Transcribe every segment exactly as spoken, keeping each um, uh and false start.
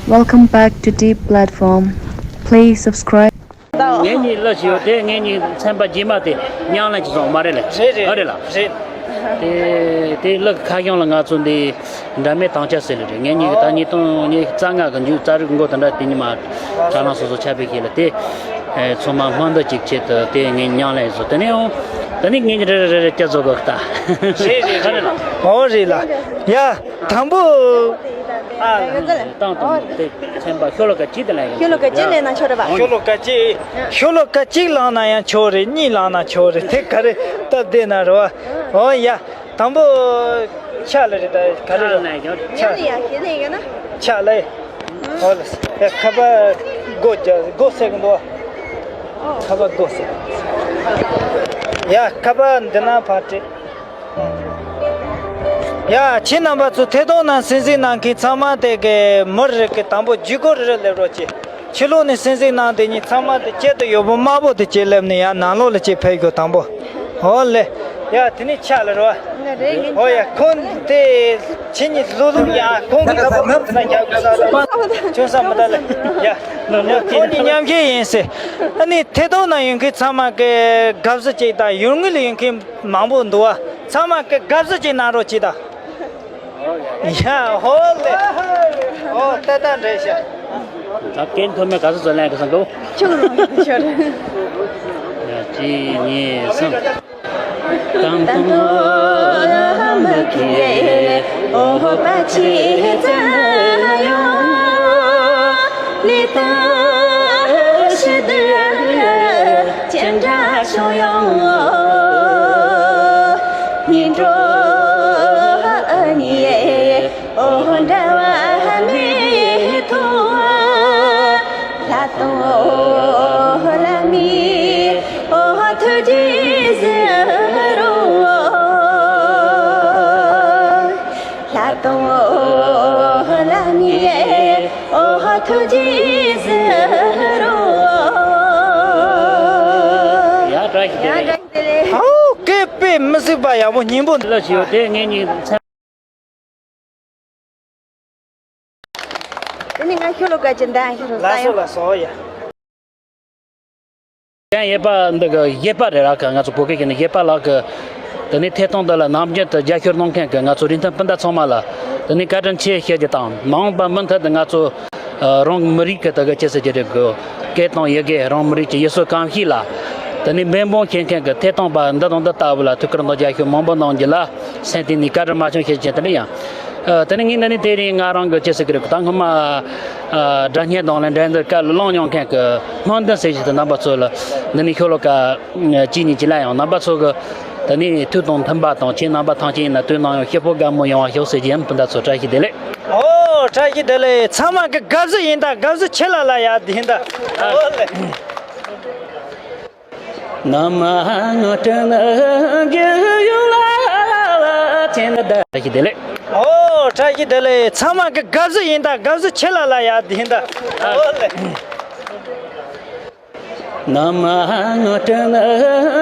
Welcome back to Deep Platform. Please subscribe. ངེད་གཉིས་ལ་ཞིག་ཡོད་དེ། ངེད་གཉིས་ཚན་པ་རྗེས་མ་དེ་ཉམས་ལེན་གྱི་སོང་མ་རེད་ལ། རེད་རེད། ཨ་རེད་ལ། རེད། དེ་དེ་ལ་ཁ་གཞུང་ལ་ང་ཚོ་འདི་འདྲ་མེད་དང་ཆ་ཟེར་ལ་རེད། ངེད་གཉིས་ཀྱི་ད་ཉིས་སྟོང་ཉི་ཤུ་རྩ་ལྔ་གི་མཇུག་རྩ་རིག་མགོ་དེ་འདྲ་དེ་ཉི་མ་དྲ་ལམ་སོ་སོ་ཆ་པའི་ཤེས་ལ་དེ། ཚང་མ་སྨོན་འདུན་གཅིག་ཆེད་དུ་དེ་ངས་ཉམས་ལེན་བཟོ། དེ་ནས་འོང་དེ་ནས་ངེད་གཉིས་རེ་རེ་རེ་རེ་སྐྱ་བཟོ་དགོས་ད། རེད་རེད་རེད། ཨོ་རེད་ལ། ཡ། དང་པོ། ཨ་ལ། བཏང་དང་དེ་ཚན་པ་ཤོ་ལོ་ཀ་གཅིག་དེ་ལ་ཡང་། ཤོ་ལོ་ཀ་གཅིག་ལེན་ན་ཆོག་རེད་པ། ཤོ་ལོ་ཀ་གཅིག་ཤོ་ལོ་ཀ་གཅིག་བླངས་ན་ཡང་ཆོག་རེད། གཉིས་བླངས་ན་ཆོག་རེད། དེ་ག་རེ་སྟབས་བདེ་ན་རེད་པ། ཨོ་ཡ། དང་པོ་ཕྱག་ལ་རེད་ད། ག་རེ་རེད། ཕྱག་ལ་ཡ་ཞེ་ནས་ཡོད་ན། ཕྱག་ལ་ཡ། ཨོ་ལ། ཡ་ཁ་པར་སྒོ་རྒྱག་སྒོ་སེ་གི་འདུག་ཁ་པར་སྒོ་སེ། ཡ་ཁ་པར་འདི་ན་ཕར་སྤྲད། ཡ་ཁྱེད་རྣམ་པ་ཚོ་ཐད་གཏོང་ནང་གསན་གཟིགས་གནང་མཁན་ཚང་མ་དེ་གི་མུར་རེ་གི་དང་པོ་བརྒྱུད་སྐོར་རེ་སླེབས་རོགས་གྱིས། ཕྱི་ལོགས་ནས་གསན་གཟིགས་གནང་དེ་གཉིས་ཚང་མ་དེ་སྐྱིད་དུ་ཡོད་པོ་དམར་པོ་དེ་ཅིག་སླེབས་ནས་ཡ་ནང་ལོགས་ལ་ཅིག་ཕེབས་དགོས་དང་པོ། ཨོ་ལེ། ཡ་དེ་ནས་ཕྱག་ལ་རོ། ཨོ་ཡ་ཁོང་དེ་ཁྱེད་གཉིས་ལོ་ལོ་ཡ་ཁོང་གི་ལ་པ་ན་རྒྱག་གི་ས་ད་ཅུང་ས་མི་ད་ལེ། ཡ་ཁོང་གཉིས་མཉམ་ཤེས་ཡིན་ཟེར། ཨ་ནི་ཐད་གཏོང་ནང་ཡོད་མཁན་ཚང་མ་གི་དགའ་བསུ་ཅིག་དང་ཡུལ་དངོས་ལ་ཡོད་མཁན་མང་པོ་འདུག་བ། ཚང་མ་གི་དགའ་བསུ་ཅིག་གནང་རོགས་གྱིས་དང་། ཡ་ཧོ་ལེ། ཨོ་ཏེ་ཏ་འདྲེ་ཤ། ད་སྐད་མཐོ་དམན་ག་ཚོད་ཚོད་ལེན་གི་སང་གོ། ཆུང་རུང་ཆོར། ཡ་གཅིག་གཉིས་གསུམ། དང་ཐོག་མ་ཁེ་ཨོ་པ་ཆེ་ཙ་ཡོང་། ནི་ཏ་ཤི་དུ་ཅན་དྲ་ཤོ་ཡོང་། ཉིན་གྲོ་ཨ་ནི་ཨོ་འདྲ་བ་མི་ཐུང་། ལྷ་དང་ལྷ་མི་ཨོ་ཐུགས་རྗེ་ཟེར་རོ། ལྷ་དང་ལྷ་མི་ཨོ་ཐུགས་རྗེ་ཟེར་རོ། ཡ་བཀྲ་ཤིས་བདེ་ལེགས། ཧའོ་སྐད་དཔེ་མི་སྲིད་པ་ཡག་པོ་སྙན་པོ་འདི་ལ་ཞུ་དེ་ངེད་གཉིས་མཚན། དེ་ནི་ང་ཤོ་ལོ་ཀ་ཅན་ད་ཤོ་ལོ་ལ་ད་སོ་ཡོང་། ལ་སོ་ཡ། ཡང་གཡས་པ་འདི་གི་གཡས་པ་རེད་ར་གི། ང་ཚོ་བོད་སྐད་ཀྱི་ནི་གཡས་པ་ལགས་ཀྱི། དེ་ནི་ཐད་གཏོང་འདི་ལ་ནམ་རྒྱུན་དུ་རྒྱབ་སྐྱོར་གནང་མཁན་གྱི་ང་ཚོ་རིན་ཐང་སྤུན་ཟླ་ཚང་མ་ལ་དེ་ནི་བཀའ་དྲིན་ཆེ་ཞུ་རྒྱུ་དང་། མ་འོངས་པ་མུ་མཐུད་དུ་ང་ཚོ་ཨ་རང་མི་རིགས་ཀྱི་དེ་གི་ཅི་ཟེར་རྒྱུ་རེད་གི། སྐད་དང་ཡི་གེ་རང་མི་རིགས་ཀྱི་ཡུལ་སྲོལ་གོམས་གཤིས་ལ་དེ་ནི་འབད་འབུངས་བྱེད་མཁན་གྱི་ཐད་གཏོང་པ་འདི་དང་འདི་ལྟ་བུ་ལ་ཐུགས་ཁུར་དང་རྒྱབ་སྐྱོར་མང་པོ་གནང་རྒྱུ་ལ་སེམས་གཏིང་ནས་བཀའ་དྲིན་མ་ཆུང་ཞུ་རྒྱུ་དེ་འདྲ་ཡིན། ཨ་དེ་ནས་ངས་འདི་ནས་དེ་རིང་ང་རང་གི་ཅི་ཟེར་གི་རེད། ད་སྔོན་མ་ཨ་སྒྲ་སྙན་དང་ལེན་འགྲན་བསྡུར་སྐབས་ལ་བླངས་མྱོང་མཁན་གྱི་སྨོན་འདུན་ཟེར་བཞིན་དུ་རྣམ་པ་ཚོ་ལ་འདི་ནས་ཤོ་ལོ་ཀ་གཅིག་གཉིས་ཅིག་ལ་ཡང་རྣམ་པ་ཚོ་གི་དེ་ནས་ཐུགས་དང་མཐུན་པ་དང་། ཁྱེད་རྣམ་པ་ཐམས་ཅད་ཡིན་ན་དུས་ནམ་ཡང་སྐྱིད་པོ་དགའ་མོ་ཡོང་བ་ཤོག་ཟེར་གྱི་ཡིན། སྤུན་ཟླ་ཚོ་བཀྲ་ཤིས་བདེ་ལེགས། ཨོ་བཀྲ་ཤིས་བདེ་ལེགས། ཚང་མ་གི་དགའ་བསུ་ཡིན། ད་དགའ་བསུ་ཆེ་ལ་ལ་ཡ་དེ་ཡིན། ད་ཨོ་ལེ། ན་མ་ང་དྲན་རྒྱུ་ཡོད་ལ་ལ་ལ་དྲན་ད། བཀྲ་ཤིས་བདེ་ལེགས། ཨོ་བཀྲ་ཤིས་བདེ་ལེགས། ཚང་མ་གི་དགའ་བསུ་ཡིན། ད་དགའ་བསུ་ཆེ་ལ་ལ་ཡ་དེ་ཡིན། ད་ཨོ་ལེ། ན་མ་ང་དྲན་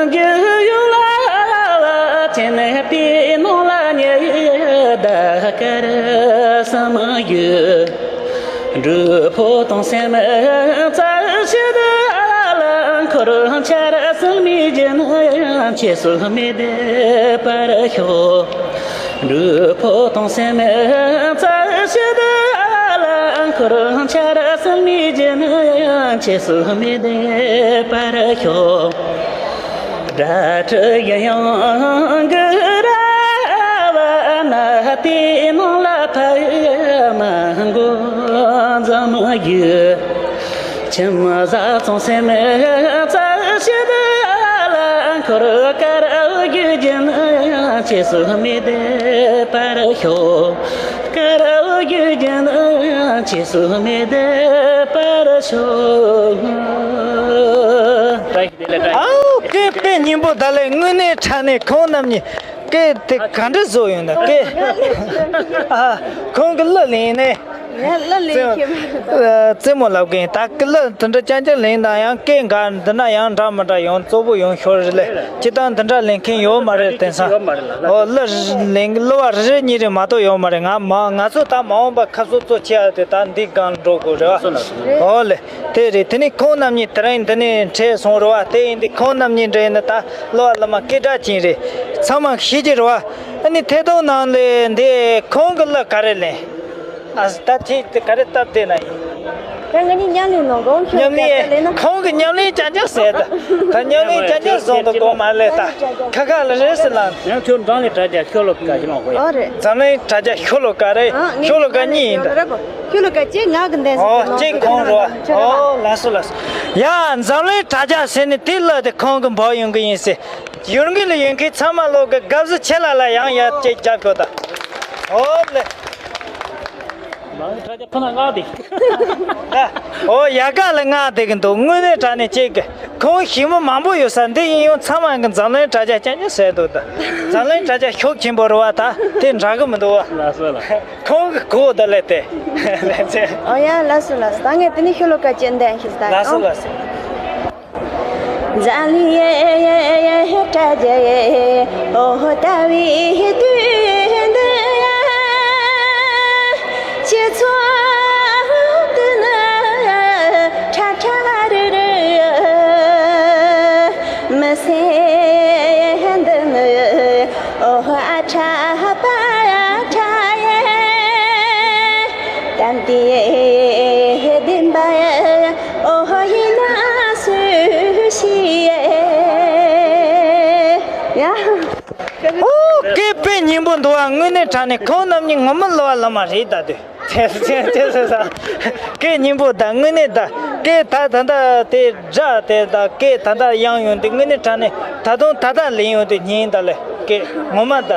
རྒྱུ་ཡོད་ལ་ལ་ལ་དྲན་པའི་ནང་ལ་ཉལ་ད་གར་བསམ་ཡོད། སྒྲུབ་ཕོ་དང་སེམས་རྩ་ཤེས་ལ་འཁོར་ཆར་སྲིན་མི་རྒྱུན་ཆེ་སུ་མི་བདེ་བར་ཤོག་སྒྲུབ་ཕོ་དང་སེམས་རྩ་ཤེས་ལ་འཁོར་ཆར་སྲིན་མི་རྒྱུན་ཆེ་སུ་མི་བདེ་བར་ཤོག་སྒྲ་སྒྲ་ཡང་ཡང་གི་ར་བ་ན་དེ་ནང་ལ་ཐ་མ་མགོ་འཛམ་ཡུལ། ཁྱིམ་བཟའ་ཚང་སེམས་རྩ་ཤེས་ལ་འཁོར་དཀར་རྒྱུ་རྒྱུན་ཆེ་སུ་མི་བདེ་བར་ཤོག་དཀར་རྒྱུ་རྒྱུན་ཆེ་སུ་མི་བདེ་བར་ཤོག་ཨའོ་སྐད་དཔེ་སྙན་པོ། ད་ལས་དངོས་གནས་དྲང་གནས་ཁོང་རྣམ་གཉིས་སྐད་དེ་ག་འདྲ་བཟོ་ཡོང་ད། སྐད་ཨ་ཁོང་གི་གླུ་ལེན་ནས། ཡ་གླུ་ལེན་མཁན་མ་རེད། རྩེད་མོ་ལབ་མཁན་ད་གི་གླུ་འདི་འདྲ་རྐྱང་རྐྱང་ལེན་དང་ཡང་སྐད་འགའ་འདི་འདྲ་ཡང་འདྲ་མི་འདྲ་ཡང་གཙོ་བོ་ཡོང་ཤོར་རེད་ལེ། ཅི་ལྟར་འདི་འདྲ་ལེན་མཁན་ཡོད་མ་རེད། དེང་སང་ཨོ་གླུ་ལེན་གླུ་བ་རེ་རེ་གཉིས་རེ་མ་གཏོགས་ཡོད་མ་རེད། ང་མ་ང་ཚོ་ད་མ་འོངས་པ་ཁ་སོ་གཙོ་ཆེ་ཡ་དེ་ད་འདི་སྒང་འགྲོ་དགོས་རེད་བ། ཨོ་ལེ། དེ་རེད། དེ་ནས་ཁོང་རྣམ་གཉིས་དེ་རིང་འདི་ནས་འཕྲད་སོང་རེད་བ། དེ་ཡིན་དུས་ཁོང་རྣམ་གཉིས་འདྲ་ཡིན་ན་ད་གླུ་བ་གླུ་མ་སྐད་གྲགས་ཅན་རེད། ཚང་མ་ཤེས་ཀྱི་རེད་བ། ཨ་ནི་ཐད་གཏོང་ནང་ལས་འདི་ཁོང་གི་གླུ་ག་རེ་ལེན། ཨ་ད་ཐེངས་དེ་ག་རེ་སྟབས་བདེ་ན་ཡིན། ད་ང་གཉིས་མཉམ་ལེན་ནང་དགོང་ཁྱོད་མཉམ་ལེན་ལེན་ན། ཁོང་གི་མཉམ་ལེན་ཅང་ཅང་ཟེར་ད། ད་མཉམ་ལེན་ཅང་ཅང་བཟོ་འདུག་གོ་མ་ལས་ད། ཁ་ཁ་ལ་རེད་ཟེར་ལ། ཡང་ཁྱོད་འཛམ་གླིང་དྲ་རྒྱ་ཤོ་ལོ་ཀ་ཞིག་ལོངས་དགོས་ཡ། ཨོ་རེད། འཛམ་གླིང་དྲ་རྒྱ་ཤོ་ལོ་ཀ་རེད། ཨ་ངས་ཤོ་ལོ་ཀ་གཉིས་ཡིན་ད། རེད་པ། ཤོ་ལོ་ཀ་གཅིག་ང་གི་འདས་ཨོ་སོང་གཅིག་ཁོང་རེད་བ། ཁྱོད་ཨོ་ལ་སོ་ལ་སོ། ཡ་འཛམ་གླིང་དྲ་རྒྱ་ཟེར་ནས་དེ་གླུ་དེ་ཁོང་གི་འབོག་ཡོང་གི་ཡིན་ཟེར། ཡུལ་དངོས་ལ་ཡོད་མཁན་ཚང་མ་ལོག་གི་དགའ་བསུ་ཆེ་ལ་ལ་ཡང་ཡར་གཅིག་རྒྱབ་ཤོག་ད། ཨོ་ལེ། འཛམ་གླིང་དྲ་རྒྱ་ཁོ་ན་མངགས་ཏེ། ཨོ་ཡ་ག་ལ་མངགས་བསྡད་གི་འདུག་དངོས་གནས་དྲང་གནས་གཅིག་གི་ཁོང་ཞི་མོ་མང་པོ་ཡོད་ས་འདི་ཡིན་ཡང་ཚང་མ་གི་འཛམ་གླིང་དྲ་རྒྱ་རྐྱང་རྐྱང་ཟེར་འདུག་ད། འཛམ་གླིང་དྲ་རྒྱ་ཤུགས་ཆེན་པོ་རེད་བ་ད་དེ་འདྲ་གི་མི་འདུག་བ། ལགས་སོ་ལགས། ཁོང་གི་གོ་ད་ལས་ཏེ། ལས་ཚེ། ཨོ་ཡ་ལགས་སོ་ལགས་སོ། ད་ངས་དེ་ནི་ཤོ་ལོ་ཀ་ཅན་ལྡན་ཤིག་ད། ལགས་སོ་ལགས་སོ། འཛམ་གླིང་དྲ་རྒྱའི་འོ་ལྟ་བུའི་དུས་འདི་སྤྱི་ཚོགས་འདི་ནི་ཁྲ་ཁྲ་རུ་རུ་མི་སེམས་འདི་ནི་འོ་ཨ་ཁྲ་པ་ཁྲ་ཡེ་ད་འདི་བདེན་པ་འོ་ཡིན་ན་སུ་ཤེས། ཡ། ཨོ་སྐད་དཔེ་སྙན་པོ་འདུག་ཨ། དངོས་གནས་དྲང་གནས་ཁོང་རྣམ་གཉིས་ངོ་མ་གླུ་བ་གླུ་མ་རེད་ད་དུས། ཆེ་ཆེ་ཆེ་ཟེར་ས། སྐད་སྙན་པོ་ད་དངོས་གནས་ད་སྐད་ད་ད་ད་དེ་སྒྲ་དེ་ད་སྐད་ད་ད་དབྱངས་ཡོང་དུས་དངོས་གནས་དྲང་གནས་ད་དུང་ད་ད་ལེན་ཡོང་དུས་ཉིན་ད་ལེ་སྐད་ངོ་མ་ད་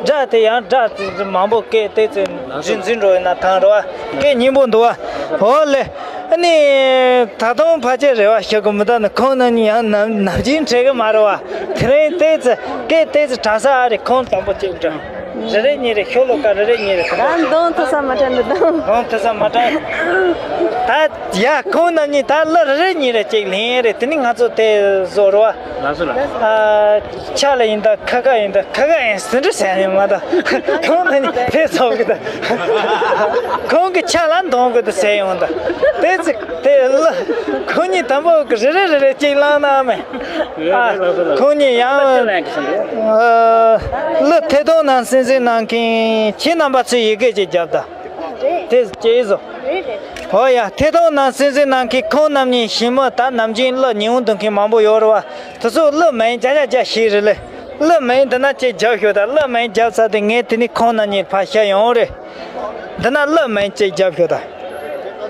སྒྲ་དེ་ཡང་སྒྲ་དེ་མང་པོ་སྐད་དེ་ཚེ་འཛིན་འཛིན་འགྲོ་ཡོད་ན་ཐང་རོ་ཨ། སྐད་སྙན་པོ་འདུག་ཨ། ཨོ་ལེ། ཨ་ནི། ད་དུང་ཕལ་ཆེར་རེ་བ་ཞུ་གི་མི་འདུག་ནི་ཁོང་རྣམ་གཉིས་ཡང་ནམ་ནམ་རྒྱུན་འཕྲད་གི་མ་རེད་བ། དེ་རིང་ཏོག་ཙམ་སྐད་ཏོག་ཙམ་དྲག་ས་ཨ་རེད། ཁོང་དང་པོ་གཅིག་འདྲ། རེ་རེ་གཉིས་རེ་ཤོ་ལོ་ཀ་རེ་རེ་གཉིས་རེ་ད་གདོང་ཐུག་ས་མ་དྲན་འདི་གདོང་། གདོང་ཐུག་ས་མ་དྲན། ད་ཡ་ཁོང་རྣམ་གཉིས་ད་གླུ་རེ་རེ་གཉིས་རེ་གཅིག་ལེན་རེད། དེ་ནི་ང་ཚོ་དེ་བཟོ་རོ་བ། ལགས་སོ་ལགས། ཨ། ཆ་ལ་ཡིན་ད་ཁ་ཁ་ཡིན་ད་ཁ་ཁ་ཡིན་ཟིན་འདྲ་ཟེར་ཡོང་ང་ད། ཁོང་ད་ནི་ཕེབས་ཚོགས་གི་ད། ཁོང་གི་ཆ་ལ་འདོང་གི་ད་ཟེར་ཡོང་ད། དེ་ཚིག་དེ་ལ་ཁོང་གཉིས་དང་པོ་གི་རེ་རེ་རེ་རེ་གཅིག་བླངས་ན་མེད། ཨ། ཁོང་གཉིས་ཡང་། ཨ། གླུ་ཐད་གཏོང་ནང་གསན་གཟིགས་གནང་མཁན་ཁྱེད་རྣམ་པ་ཚོས་ཡི་གེ་གཅིག་རྒྱབ་ད། དེ་སྐྱེས་བཟོ། ཨོ་ཡ་ཐད་གཏོང་ནང་གསན་གཟིགས་གནང་མཁན་ཁོང་རྣམ་གཉིས་ཞི་མོ་ད་ནམ་རྒྱུན་གླུ་ཉི་འོང་འདོན་མཁན་མང་པོ་ཡོད་རེད་བ། དེ་ཚོ་གླུ་མིང་བརྒྱ་ཆ་བརྒྱ་ཤེས་རེད་ལེ། གླུ་མིང་འདི་ན་ཅིག་རྒྱབ་ཤོག་ད། གླུ་མིང་རྒྱབ་ཚར་དུས་ངས་དེ་ནི་ཁོང་རྣམ་གཉིས་ཕར་བཤད་ཡོང་རེད། འདི་ན་གླུ་མིང་ཅིག་རྒྱབ་ཤོག་ད།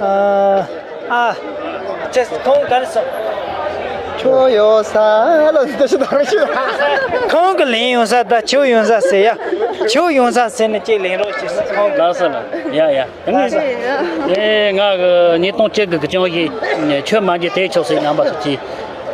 ཨ། ཨ། ཅེས་ཁོང་ག་རེ་སོང་། ཁྱོད་ཡོད་ས་ལ་འདི་ཞིག་དང་ཞིག་ཁོང་གི་ལེན་ཡོང་ས་ད་ཁྱོད་ཡོང་ས་ཟེར་ཡ། ཁྱོད་ཡོང་ས་ཟེར་ནས་ཅིག་ལེན་རོགས་ཞེས་ཁོང་གི། ལགས་སོ་ལགས། ཡ་ཡ། ཨེ་ང་གི་ཉིས་སྟོང་བཅུ་དགུ་གི་ཅུང་ཞིག་ཆོས་མ་འགྱུར་དེ་ཕྱོགས་སུ་རྣམ་པ་སོགས་ཀྱིས་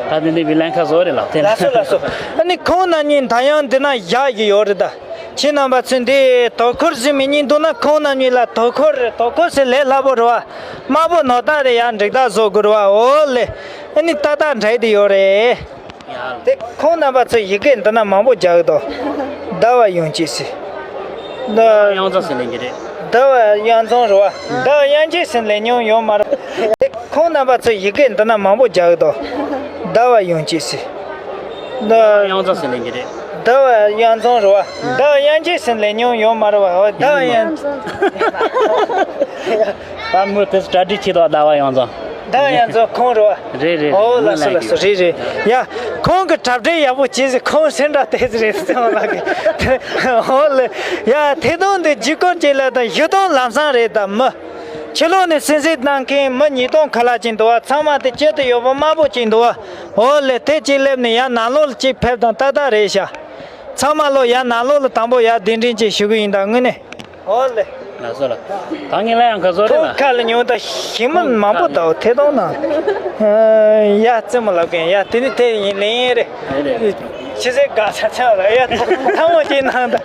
ད་དེ་འདི་བའི་ལན་ཁ་བཟོ་རེད་ལགས། དེ་ལགས་སོ་ལགས་སོ། ཨ་ནི་ཁོང་རྣམ་གཉིས་ད་ཡང་འདི་ན་བཞག་གི་ཡོད་རེད་ད། ཁྱེད་རྣམ་པ་ཚོས་འདི་དོ་ཁུར་ཟིན་མི་གཉིས་འདུག་ན་ཁོང་རྣམ་གཉིས་ལ་དོ་ཁུར་རེད། དོ་ཁུར་ཟེར་ལས་སླ་པོ་རེད་བ། དམར་པོ་ནོར་རྟགས་རེད་ཡ། འགྲིག་རྟགས་བཟོ་དགོས་རེད་བ། འོ་ལེ། ཨ་ནི་ཏག་ཏག་འགྲིག་བསྡད་ཡོད་རེད། དེ་ཁོང་རྣམ་པ་ཚོས་ཡི་གེ་འདི་ན་མང་པོ་རྒྱག་གི་འདུག་ཟླ་བ་ཡང་ཅིག་ཟེར། ཟླ་བ་ཡང་རྫོང་ཟེར་ལེན་གྱི་རེད། ཟླ་བ་ཡང་རྫོང་རེད་བ། ཟླ་བ་ཡང་ཅིག་ཟེར་ལེན་མྱོང་ཡོད་མ་རེད། དེ་ཁོང་རྣམ་པ་ཚོས་ཡི་གེ་འདི་ན་མང་པོ་རྒྱག་གི་འདུག་ཟླ་བ་ཡང་ཅིག་ཟེར། ཟླ་བ་ཡང་རྫོང་ཟེར་ལེན་གྱི་རེད། ཟླ་བ་ཡང་རྫོང་རེད་བ། ཟླ་བ་ཡང་ཅིག་ཟེར་ལེན་མྱོང་ཡོད་མ་རེད་བ། ཟླ་བ་ཡང་རྫོང་། ད་མོས་དེ་གྲ་སྒྲིག་བྱེད་དོ་ཟླ་བ་ཡང་རྫོང་། ཟླ་བ་ཡང་རྫོང་ཁོང་རེད་བ། རེད་རེད། ཨོ་ལགས་སོ་ལགས་སོ། རེད་རེད། ཡ། ཁོང་གི་གྲ་སྒྲིག་ཡག་པོ་བྱས་ཟིན། ཁོང་སེམས་ཁྲལ་དེ་ཟིག་རེད་ཟེར་བ་ལགས་ཀྱི། ཨོ་ལེ། ཡ་ཐད་གཏོང་འདི་བརྒྱུད་སྐུར་བྱེད་ལ་དང་གཞུང་དོན་ལམ་སང་རེད་ད་མི། ཕྱི་ལོགས་ནས་གསན་གཟིགས་གནང་མཁན་མི་ཉིས་སྟོང་ཁ་ལག་ཅིག་འདུག་བ། ཚང་མ་དེ་སྤྱི་དུ་ཡོད་པ་དམར་པོ་ཅིག་འདུག་བ། ཨོ་ལེ་དེ་གཅིག་སླེབས་ནས་ཡ་ནང་ལོགས་ལ་གཅིག་ཕེབས་དང་ཏག་ཏག་རེད་ཤག་ཚང་མ་ལོ་ཡ་ནང་ལོགས་ལ་དང་པོ་ཡ་གདན་འདྲེན་ཅིག་ཞུ་གི་ཡིན་ད་དངོས་གནས། ཨོ་ལེ། ལགས་སོ་ལགས། ད་ངས་ལ་ཡང་ཁ་བཟོ་རེད་ཁོང་ལ། ཁ་ལ་ཉོན་ད་ཞིམ་མ་མང་པོ་དའོ་ཐད་གཏོང་ན། ཡ་རྩེད་མོ་ལབ་མཁན་ཡ་དེ་ནི་དེ་ཡིན་ལེན་རེད། རེད་རེད། ཕྱི་ཚེ་དགའ་ས་ཆགས་ལ་ཡ་ཐལ་མོ་ཅིག་གནང་ད།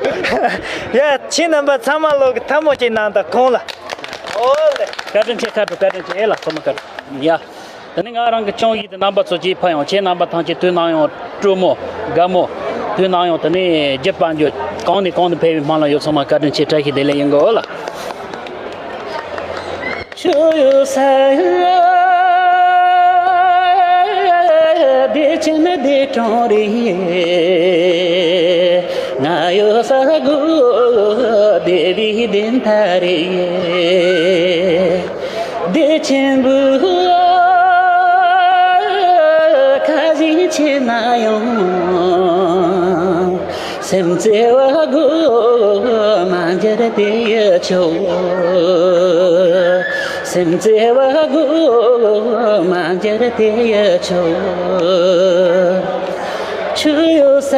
ཡ་ཁྱེད་རྣམ་པ་ཚང་མ་ལོ་གི་ཐལ་མོ་ཅིག་གནང་ད་ཁོང་ལ། ཨོ་ལེ། བཀའ་དྲིན་ཆེ། ཁ་དྲོ། བཀའ་དྲིན་ཆེ། ཨེ་ལ་ཚང་མ་ཁ་དྲོ། ཡ། དེ་ནས་ང་རང་གི་ཅོང་ཡིག་དེ་རྣམ་པ་ཚོ་གཅིག་ཕ་ཡོང་། ཁྱེད་རྣམ་པ་ཐམས་ཅད་དུས་ནམ་ཡང་སྤྲོ་མོ་དགའ་མོ། དུས་ནམ་ཡང་དེ་ནས་རྒྱུ་དཔལ་འབྱོར་གང་ནས་གང་དུ་འཕེལ་བའི་སྨོན་ལམ་ཡོད། ཚང་མ་བཀའ་དྲིན་ཆེ། བཀྲ་ཤིས་བདེ་ལེགས་ཡིན་གོ་ལ། ཁྱོད་ཡོད་ས་བདེ་ཆེན་བདེ་གྲོང་རེད། ང་ཡོད་ས་སྒོ་བདེ་བའི་བདེན་མཐའ་རེད། བདེ་ཆེན་པོའི་ཁ་བཞིན་ཆེ་ན་ཡང་། སེམས་བརྩེ་བ་སྒོ་མ་འགྱུར་དེ་ཡི་ཆོག་སེམས་བརྩེ་བ་སྒོ་མ་འགྱུར་དེ་ཡི་ཆོག་ཆུ་ཡོད་ས་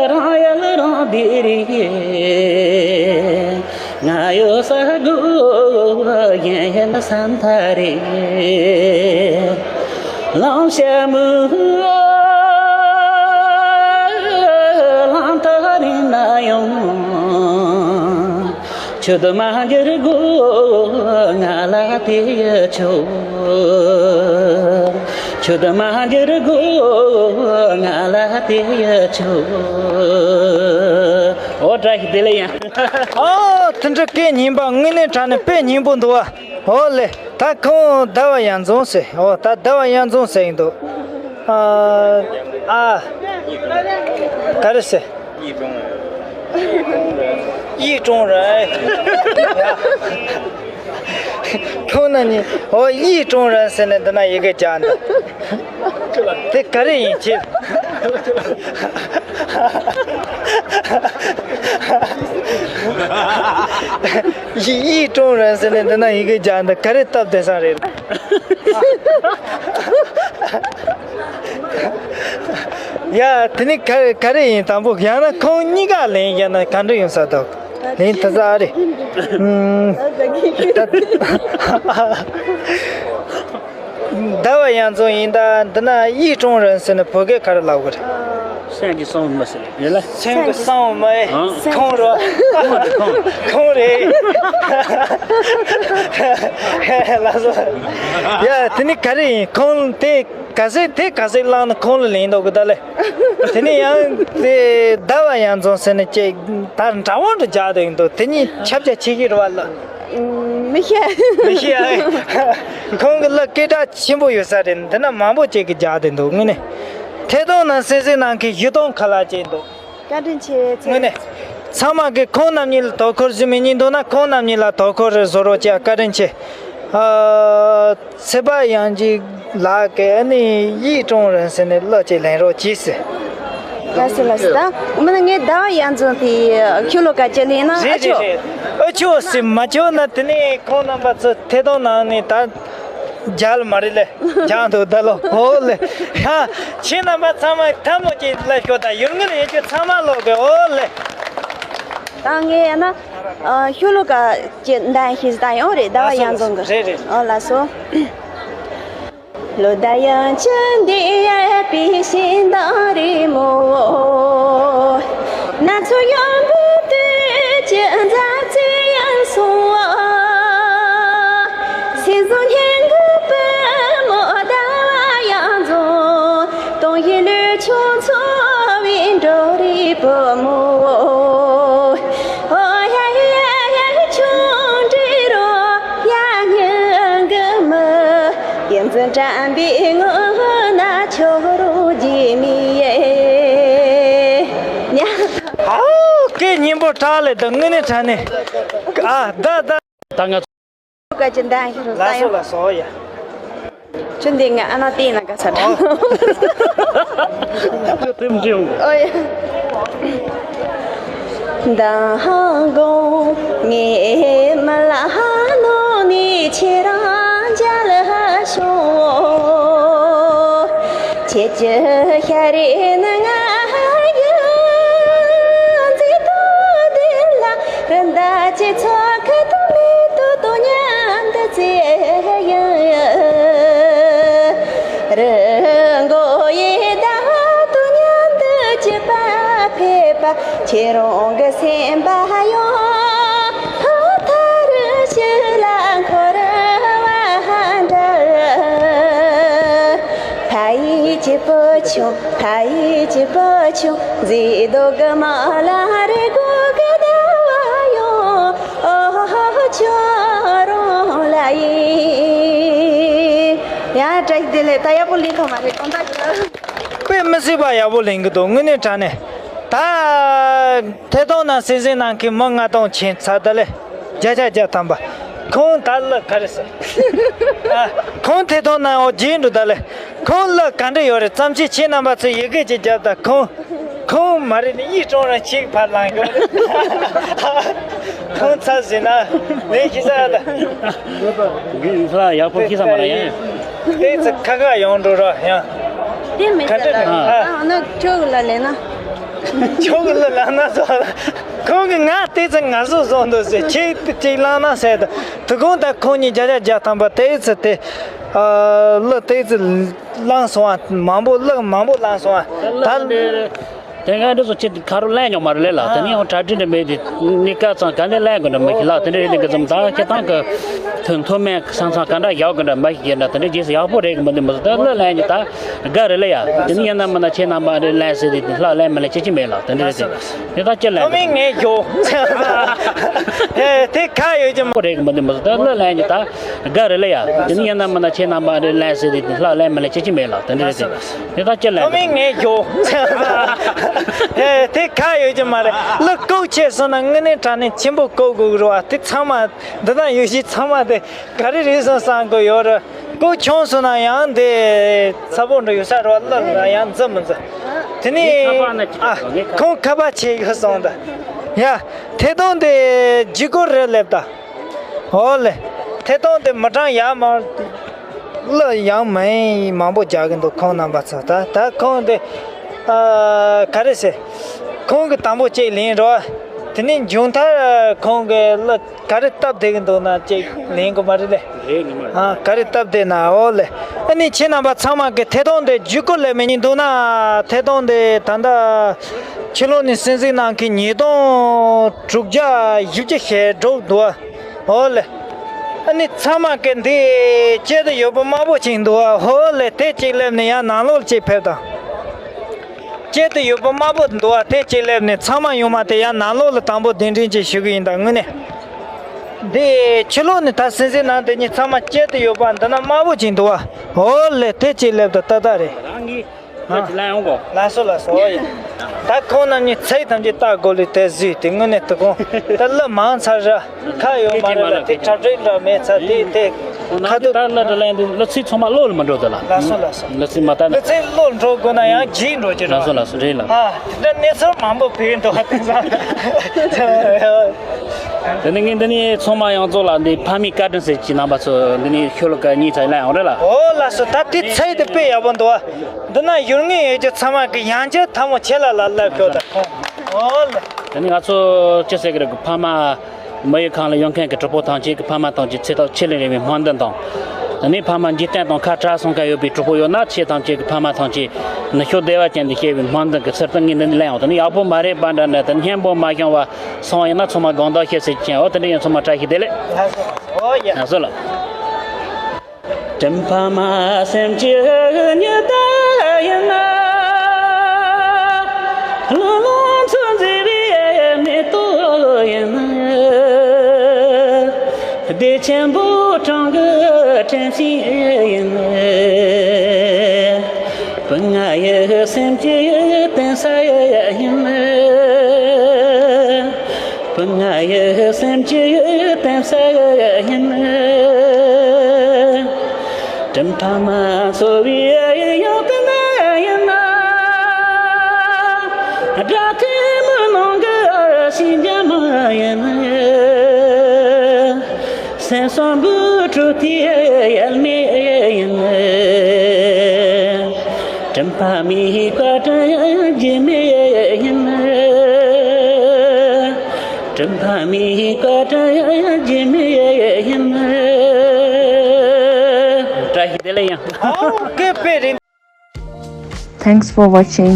རང་ཡལ་རང་བདེ་རེད། ང་ཡོད་ས་སྒོ་གཞན་ཡལ་ས་མཐའ་རེད། ལམ་ཤ་མུ་ལམ་ཐག་རིང་ན་ཡང་། ཆུ་དུ་མ་འགྱུར་དགོས་ང་ལ་དེ་ཡི་ཆོག་ཆུ་དུ་མ་འགྱུར་དགོས་ང་ལ་དེ་ཡི་ཆོག་འོ། བཀྲ་ཤིས་བདེ་ལེགས་ཡིན། ཨོ། དེ་འདྲ་སྐད་སྙན་པ། དངོས་གནས་དྲང་གནས་དཔེ་སྙན་པོ་འདུག་བ། ཨོ་ལེ། ད་ཁོང་ཟླ་བ་གཡང་འཛོམས་ཟེར། ཨོ། ད་ཟླ་བ་གཡང་འཛོམས་ཟེར་ཡིན་འདུག་ཨ། ཨ། ག་རེ་ཟེར། 易中人。 ཁྱོད་ན་ནི། ཨོ། 易中人 ཟེར་ནས་འདི་ན་ཡི་གེ་རྒྱག་འདུག་དེ་ག་རེ་ཡིན་ཁྱེད། 易中人 ཟེར་ནས་འདི་ན་ཡི་གེ་རྒྱག་འདུག་ག་རེ་སྟབས་བདེ་ས་རེད། ཡ། དེ་ནི་ག་ག་རེ་ཡིན། དང་པོ་ཡང་ན་ཁོང་གཉིས་ཀ་ལེན་ཡང་ན་ག་འདྲ་ཡོང་ས་འདུག་ལེན་ད་ས་རེད། ཨུམ། ད། ཟླ་བ་གཡང་འཛོམས་ཡིན་ད། འདི་ན་易中人 ཟེར་ནས་བོད་སྐད་ག་རེ་ལབ་དགོས་རེད། 山地生物 ཟེར་ཡོད་ལ། 山地生物 ཨང་། ཁོང་རོ། ཁོང་རེད། ལགས་སོ། ཡ། དེ་ནི་ག་རེ་ཡིན། ཁོང་དེ་ག་ཟེ་དེ་ག་ཟེ་བླངས་ནས་ཁོང་ལ་ལེན་འདུག་གི་ད་ལེ། དེ་ནི་ཡང་དེ་ཟླ་བ་གཡང་འཛོམས་ཟེར་ནས་ཅིག་ད་འདྲ་བོ་འདྲ་རྒྱག་འདུག་ཡིན་འདུག་དེ་གཉིས་ཁྱབ་རྒྱ་ཆེ་གི་རེད་བ་ལ། མི་ཤེས། མི་ཤེས་ཨེ། ཁོང་གི་ལ་སྐད་གྲགས་ཆེན་པོ་ཡོད་ས་རེད། འདི་ན་མང་པོ་ཅིག་གིས་རྒྱག་བསྡད་འདུག་དངོས་གནས། ཐད་གཏོང་ནང་གསན་གཟིགས་གནང་མཁན་བཞི་སྟོང་ཁ་ལག་ཅིག་འདུག་བཀའ་དྲིན་ཆེ་ཚེ། དངོས་གནས། ཚང་མ་གིས་ཁོང་རྣམ་གཉིས་ལ་དོ་ཁུར་ཞུ་མི་གཉིས་འདུག་ན་ཁོང་རྣམ་གཉིས་ལ་དོ་ཁུར་རེ་བཟོ་རོགས་བྱས། བཀའ་དྲིན་ཆེ། ཨ། ཚེ་དཔག་གཡང་འཛོམས་ལགས་ཀྱིས་ཨ་ནི་易中人 ཟེར་ནས་གླུ་ཅིག་ལེན་རོགས་གྱིས་ཟེར། ལགས་སོ་ལགས་སོ། ད་མིན་ན་ངས་ཟླ་བ་གཡང་འཛོམས་དེ་ཤོ་ལོ་ཀ་ཅིག་ལེན་ན་ཨ་ཆོག་རེད་རེད། ཨ་ཆོག་ཟེར་མ་ཆོག་ན་དེ་ནས་ཁོང་རྣམ་པ་ཚོ་ཐད་གཏོང་ནང་ནས་ད་རྒྱག་ལ་མ་རེད་ལེ། རྒྱག་འདུག་ད་ལོ། ཨོ་ལེ། ཧ། ཁྱེད་རྣམ་པ་ཚང་མ་ཐལ་མོ་ཅིག་ལ་ཤོག་ད་ཡུལ་ངོས་ལ་ཡོད་རྒྱུ་ཚང་མ་ལོག་གི། ཨོ་ལེ། ད་ངས་ཡང་ན། ཨ། ཤོ་ལོ་ཀ་ཅིག་འདོན་ཞིག་ད་ཡོང་རེད། ཟླ་བ་གཡང་འཛོམས་གི། རེད་རེད། ཨོ་ལགས་སོ། ལོ་ཟླ་གཡང་ཆུ་འདི་ཡལ་བའི་ཞིང་དང་རི་མོ། ན་ཚོད་གཡང་འབུམ་དུས་ཀྱི་འཛབ་ཚིག་ཡང་སོང་བ། སེམས་བཟང་སྙན་གི་བུ་མོ་ཟླ་བ་གཡང་འཛོམས། དུང་ཞིང་ལུས་ཆུང་འཚོ་བའི་འབྲོག་རིགས་བུ་མོ། ཨོ་ཡ་ཡ་ཡ་ཆུང་འདྲིས་རོ་ཡ་སྙན་གི་མི། ཡིད་འཛིན་དྲན་པའི་ངོ་ན་ཁྱོད་རང་རྗེས་མི་ཡེ། ཉ། ཨའོ། སྐད་སྙན་པོ་དྲག་ལེ། ད་དངོས་གནས་དྲང་གནས། ཨ། ད་ད། ད་ང་། ཀ་ཅི་འདང་ཞིག་རུ་ལ་སོ་ལ་སོ་ཡ། ཁྱོད་འདི་ང་ཨ་ན་བལྟས་ན་ག་ས་དྲང་། ཨོ་ཡ། མདང་དགོང་ངས་མ་ལ་ཧ་ནོ་ནི་ཁྱེད་རང་མཇལ་ལ་ཤོག་ཁྱེད་ཀྱི་ཤ་རེ་ནི་ང་ཡི་མཛེས་སྡུག་ལྡན་ལ། རི་འདབས་ཀྱི་ཚོགས་ཁ་དུ་མེ་ཏོག་དང་མཉམ་དུ་བརྩེ་ཡང་། རི་མགོ་ཡི་ཟླ་བ་དང་མཉམ་དུ་གཅིག་པ་ཕེབས་པ། ཁྱེད་རང་གི་སེམས་པ་ཡང་། ཆུང་ཐ་ཡི་ཅི་པ་ཆུང་མཛེས་རྡོ་གི་མ་ལ་རེ་གོ་གི་ད་བ་ཡོང་ཨོ་ཧོ་ཧོ་ཆོ་རོང་ལ་ཡི། ཡ་བཀྲ་ཤིས་བདེ་ལེགས། ད་ཡག་པོ་ལེན་ཐུབ་མ་རེད་དགོངས་དག་ཞུ། དཔེ་མི་སྲིད་པ་ཡག་པོ་ལེན་གི་འདུག་དངོས་གནས་དྲང་གནས། ད་ཐད་གཏོང་ནང་གསན་གཟིགས་གནང་མཁན་མི་ལྔ་སྟོང་ཕྱིན་ཚར། ད་ལེ་བརྒྱ་ཆ་བརྒྱ་ཐམ་པ། ཁོང་ད་ལ་ག་རེ་ཟེར། ཨ། ཁོང་ཐད་གཏོང་ནང་འོ་རྗེས་འགྲོ་ད་ལེ། ཁོང་ལ་ག་འདྲ་ཡོད་རེད། བརྩམས་ཆོས་ཁྱེད་རྣམ་པ་ཚོས་ཡི་གེ་ཅིག་བརྒྱབ་དང་། ཁོང་ཁོང་མ་རེད་ནི་ཡིད་གྲོང་རང་ཆིག་ཕར་ལངས་ཡོད་རེད། ཁོང་ཚར་ཟིན་ན་ལན་ཞིག་ས་ད། འདི་ས་ཡག་པོ་ཤེས་ས་མ་རེད་ཡང་། དེ་ཚོ་ཁ་ཁ་ཡོང་འགྲོ་ར་ཡང་། དེ་མེད་ས་ད། ཨ་ན་ཁྱོད་ལ་ལས་ན། ཁྱོད་ལ་ལ་ན་ཚོ་ལ། ཁོང་གིས་ང་དེ་ཚོ་ང་ཚོ་བཟོ་འདུག་ཟེར། ཁྱེད་ཅིག་བླངས་ན་ཟེར་ད། དུ་ཁོང་ད་ཁོང་གཉིས་བརྒྱ་ཆ་བརྒྱ་ཐམ་པ་དེ་ཚོ་དེ། ཨ་ལ་དེ་ཚོ་བླངས་སོང་བ་མང་པོ་ལ་མང་པོ་བླངས་སོང་བ་ད། དེ་སྔ་འདི་ཚོ་ཁྱེད་ཁ་རུ་གླེང་མྱོང་མ་རེད་ལ། དེ་ནས་ཡང་གྲ་སྒྲིག་འདྲ་མེད་དེ་གནས་སྐབས་ཙང་ག་ནས་གླེང་དགོས་འདྲ་མི་ཤེས་ལ། དེ་འདྲ་ཡིན་དུས་ཀྱི་ཙམ་ད་ཁྱེད་ཚང་གི་ཐོན་མཐོ་དམན་ས་མཚམས་ག་འདྲ་བཞག་དགོས་འདྲ་མ་ཤེས་ཀྱི་འདྲ། དེ་འདྲ་རྗེས་སུ་ཡག་པོ་རེད་གི་མི་འདུག་མི་སྲིད་ད་གླུ་གླེང་ཉི་ད་དགའ་རེད་ལ་ཡ། དེ་ནས་ཡིན་ན་མིན་ན་ཁྱེད་རྣམ་པ་འདྲ་གླེང་ཟེར་དེ་ལྷག་གླེང་མི་གླེང་ཅི་ཅི་མེད་ལ། དེ་འདྲ་རེད་དེ་དེ་ད་ཅི་གླེང་དེ་ངས་ཞོག་དེ་ཁ་ཡོད་ཀྱི་མ་རེད་གི་མི་འདུག་མི་སྲིད་ད་གླུ་གླེང་ཉི་ད་དགའ་རེད་ལ་ཡ། དེ་ནས་ཡིན་ན་མིན་ན་ཁྱེད་རྣམ་པ་འདྲ་གླེང་ཟེར་དེ་ལྷག་གླེང་མི་གླེང་ཅི་ཅི་མེད་ལ། དེ་འདྲ་རེད་དེ་དེ་ད་ཅི་གླེང་དེ་ངས་ཞོག་དེ་ཁ་ཡོད་ཀྱི་མ་རེད། གླུ་ལྐོག་ཆད་སོང་ན་དངོས་གནས་དྲང་གནས་ཆེན་པོ་ལྐོག་དགོས་གི་རེད་བ། དེ་ཚང་མ་འདི་ན་ཡོད་ཤི་ཚང་མ་དེ། ག་རེ་རེད་སོང་བསམ་གི་ཡོད་རེད། ཁོ་ཁྱོངས་སོང་ན་ཡང་འདི་ཚ་པོ་འདྲ་ཡོད་ས་རེད་བ། ལབ་ན་ཡང་འཛིན་མི་འཛིན། དེ་ནས་ཨ་ཁོང་ཁ་པར་བྱེད་གི་སོང་ད། ཡ་ཐད་གཏོང་དེ་ལྗིད་ཁོག་རེད་ལབ་ད། འོ་ལེ། ཐད་གཏོང་དེ་མི་གྲངས་ཡར་མར་གླུ་ཡང་མིང་མང་པོ་རྒྱག་གི་འདུག་ཁོང་རྣམ་པ་ཚོ་ད་ད་ཁོང་དེ་ཨ་ག་རེ་ཟེར། ཁོང་གི་དང་པོ་གཅིག་ལེན་རོགས། དེ་ནས་མཇུག་མཐར་ཁོང་གི་གླུ། ག་རེ་སྟབས་བདེ་གི་འདུག་ན་ཅིག་ལེན་དགོས་མ་རེད་ལེ། རེད་ནི་མ་རེད། ཨ་ག་རེ་སྟབས་བདེ་ན་འོ་ལེ། ཨ་ནི་ཁྱེད་རྣམ་པ་ཚང་མ་གི་ཐད་གཏོང་དེ་བརྒྱུད་སྐུར་ལེན་མི་ཉན་འདུག་ན། ཐད་གཏོང་དེ་ད་ལྟ་ཕྱི་ལོགས་ནས་གསན་གཟིགས་གནང་མཁན་ཉིས་སྟོང་དྲུག་བརྒྱ་བཞི་བཅུ་ཞེ་དྲུག་འདུག་ཨ། འོ་ལེ། ཨ་ནི་ཚང་མ་གི་འདི་སྐྱེད་དུ་ཡོད་པ་དམར་པོ་ཅིག་འདུག་ཨ། འོ་ལེ། དེ་གཅིག་སླེབས་ནས་ཡང་ནང་ལོགས་ལ་གཅིག་ཕེབས་དང་། སྐྱེད་དུ་ཡོད་པ་དམར་པོ་འདུག་བ། དེ་གཅིག་སླེབས་ནས་ཚང་མ་ཡོང་མ་དེ་ཡང་ནང་ལོགས་ལ་དང་པོ་གདན་འདྲེན་ཅིག་ཞུ་གི་ཡིན་ད་དངོས་གནས། འདི་ཕྱི་ལོགས་ནས་ད་གསན་གཟིགས་གནང་དེ་གཉིས་ཚང་མ་སྐྱེད་དུ་ཡོད་པ་འདི་ན་དམར་པོ་ཅིག་འདུག་བ། འོ་ལེ་དེ་གཅིག་སླེབས་ད་ཏག་ཏག་རེད། རང་གིས་ཁྱོད་ཀྱི་ལན་འོང་གོ། ལགས་སོ་ལགས་སོ། འོ་ཡ། ད་ཁོང་རྣམ་གཉིས་ཚིག་ཐམས་ཅད་ལྟ་དགོས་ལས་དེ་གཟིགས་དེ་དངོས་གནས་དུ་ཁོང་ད་གླུ་མང་ཚར་ར། ཁ་ཡོད་མ་རེད་ལ་དེ་གྲ་སྒྲིག་འདྲ་མེད་ཚར་དེ་དེ། ཁ་ཐུག་ད་གླུ་འདྲ་ལེན་དུས་གླུ་ཚིག་ཚང་མ་བློ་ལ་མི་འགྲོ་ད་ལ། ལགས་སོ་ལགས་སོ། གླུ་ཚིག་མ་ལྟ་ན། གླུ་ཚིག་བློ་འགྲོ་དགོས་ན་ཡང་བརྗེད་འགྲོ་གི་རེད། ལགས་སོ་ལགས་སོ་རེད་ལ། ཨ་དེ་འདྲ་གནས་ཚུལ་མང་པོ་ཕེབས་འདུག་དེང་སང་། དེ་ནས་ངས་འདི་ནས་ཚང་མ་ཡོངས་རྫོགས་ལ་འདི་ཕ་མའི་བཀའ་དྲིན་ཟེར་གྱི་རྣམ་པ་ཚོ་འདི་ནས་ཤོ་ལོ་ཀ་གཉིས་ཚར་ལ་ཡོང་རེད་ལ། འོ་ལགས་སོ། ད་དེ་ཚད་དེ་དཔེ་ཡག་པོ་འདུག་འདི་ན་ཡུལ་དངོས་ཡོད་རྒྱུ་ཚང་མ་གི་ཡང་བསྐྱར་ཐལ་མོ་ཆེ་ལ་ལ་ལབ་ཤོག་ད་ཁོང་། འོ་ལེ། དེ་ནི་ང་ཚོ་ཅི་ཟེར་གི་རེད་གི། ཕ་མ་མི་ཡི་གང་ལ་ཡོང་མཁན་གི་གྲོགས་པོ་ཐམས་ཅད་ཀྱི་ཕ་མ་ཐམས་ཅད་ཚེ་ཐག་ཆེ་ལས་རིང་བའི་སྨོན་འདུན་དང་། དེ་ནི་ཕ་མ་འཇིག་རྟེན་དང་ཁ་བྲལ་སོང་མཁན་ཡོད་པའི་གྲོགས་པོ་ཡོད་ན་ཁྱེད་ཐམས་ཅད་ཀྱི་ཕ་མ་ཐམས་ཅད་ནུ་ཞོ་བདེ་བ་ཅན་དུ་སྐྱེ་བའི་སྨོན་འདུན་གྱི་ཚུལ་དུ་ངས་འདི་ནི་ལན་འོང་། དེ་ནི་ཡག་པོ་མ་རེད་པ་འདྲ་འདྲ་དེ་སྙན་པོ་མ་བྱུང་བ་སོང་བ་ཡིན་ན་ཚང་མ་དགོངས་དག་ཞུ་ཟེར་གྱིན། འོ་དེ་འདྲ་ཡིན། ཚང་མ་བཀྲ་ཤིས་བདེ་ལེགས། ལགས་སོ་ལགས་སོ། འོ་ཡ། ལགས་སོ་ལགས། དྲིན་ཕ་མ་སེམས་ཀྱི་ཉི་ཟླ་ཡིན་ན། ལོ་ལོ་འཚོ་མཛད་པའི་མེ་ཏོག་ཡིན་ན། བདེ་ཆེན་པོ་གྲོང་གི་དྲན་ཤིང་ཡིན་ན། བུ་ང་ཡི་སེམས་ཀྱི་བརྟེན་ས་ཡིན་ན། བུ་ང་ཡི་སེམས་ཀྱི་བརྟེན་ས་ཡིན་ན། དྲིན་ཕ་མ་འཚོ་བའི་ཡང་དུ་ན་ཡིན་ན། དགྲ་ཐོན་མི་ནང་གི་ཤིང་རྒྱ་མ་ཡིན་ན། སེམས་བསམ་པའི་དྲོད་ཐིགས་ཡལ་མེད་ཡིན་ན། དྲིན་ཕ་མའི་བཀའ་དྲིན་རྗེས་མེད་ཡིན་ན། དྲིན་ཕ་མའི་བཀའ་དྲིན་རྗེས་མེད་ཡིན་ན། བཀྲ་ཤིས་བདེ་ལེགས་ཡང་། ཨོ་ཀེ་པེ་རིན། Thanks for watching.